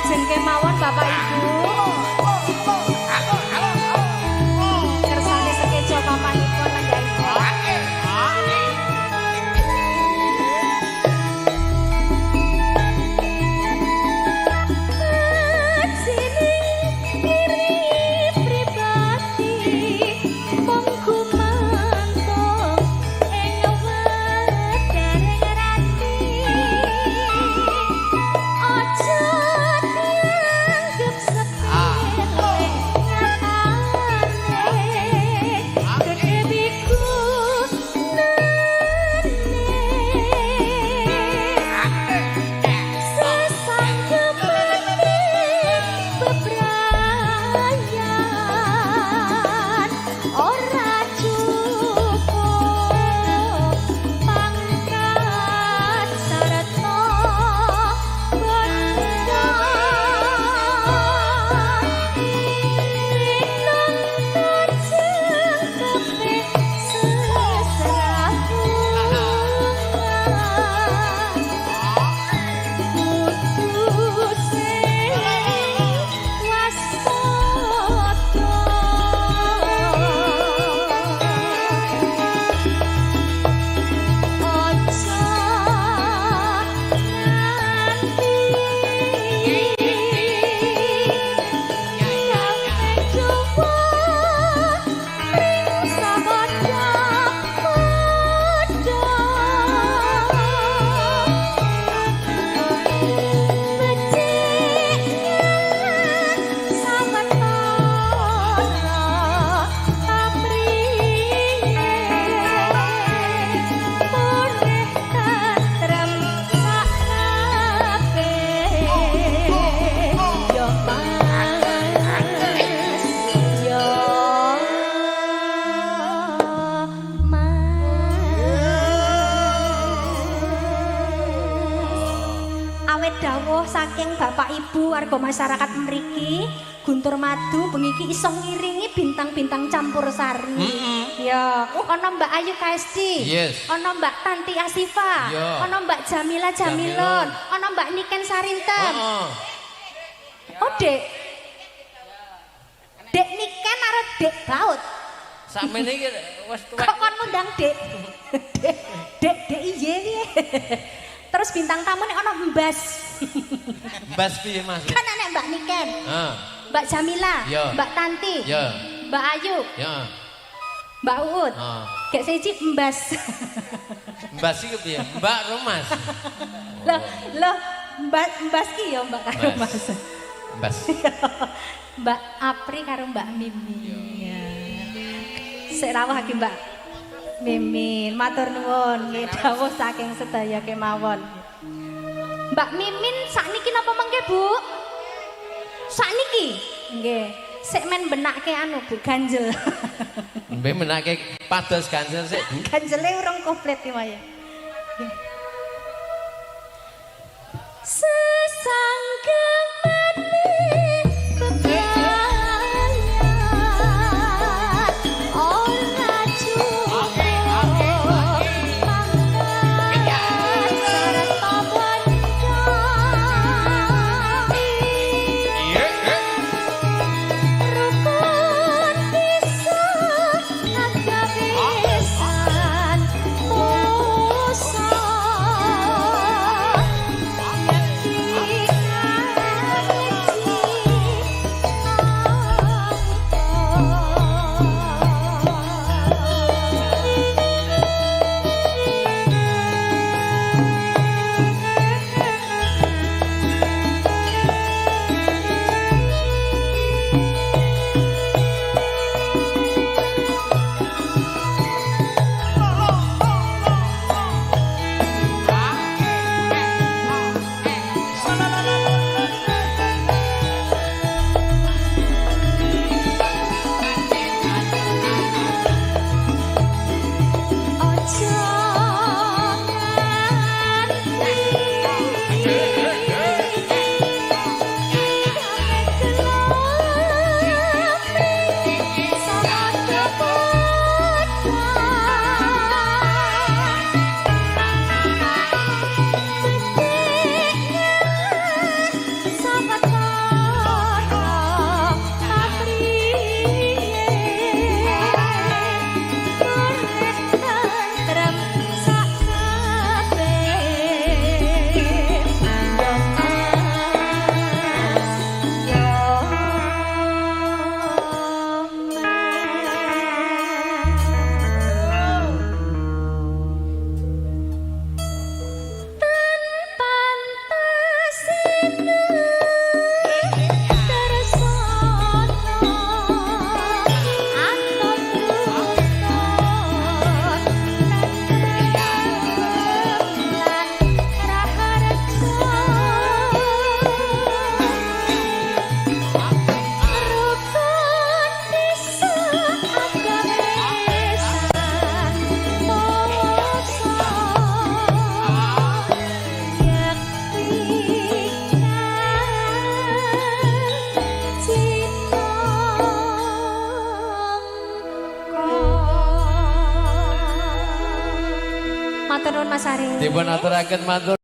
Lajeng kemawon, Bapak Ibu. Kersane sekeca papanipun lenggahipun. Saking Bapak Ibu warga masyarakat mriki Guntur Madu bengi iki iso ngiringi bintang-bintang campur sari. Ya, ana Mbak Ayu KSD, ana Mbak Tanti Asifa, ana Mbak Jamila Jamilon, ana Mbak Niken Sarinten. Oh, Dek. Dek Niken karo Dek Baut. Sakmene iki wis tuwek. Kok kon ngundang Dek? Dek, Dek, Dek iye piye? Terus bintang tamu nek ana Mbas. Mbas piye, Mas? Kan enek Mbak Niken. Mbak Jamila, Mbak Tanti, Mbak Ayu, Mbak Uut. Gek siji Mbas. Mbas iki piye? Mbak Romas. Loh, loh, Mbak Mbas ki ya Mbak karo Mbas. Mas. Mbas. Mbak Apri karo Mbak Mimi. Ya. Sik rawuh iki Mbak Mimin, matur nuwun nggih dawuh saking sedaya kemawon. Mbak Mimin sakniki napa mengke, Bu? Sakniki? Nggih. Sik men benake anu Bu, ganjel. Mbek menake pados ganjel sik, Bu. Ganjele urung komplit iki wae. Nggih. Sesanggemane bebrayan ora cukup pangkat sarta bondo, rukun bisa agawe santosa, yekti. Matur nuwun, Mas Ari. Dipun aturaken matur.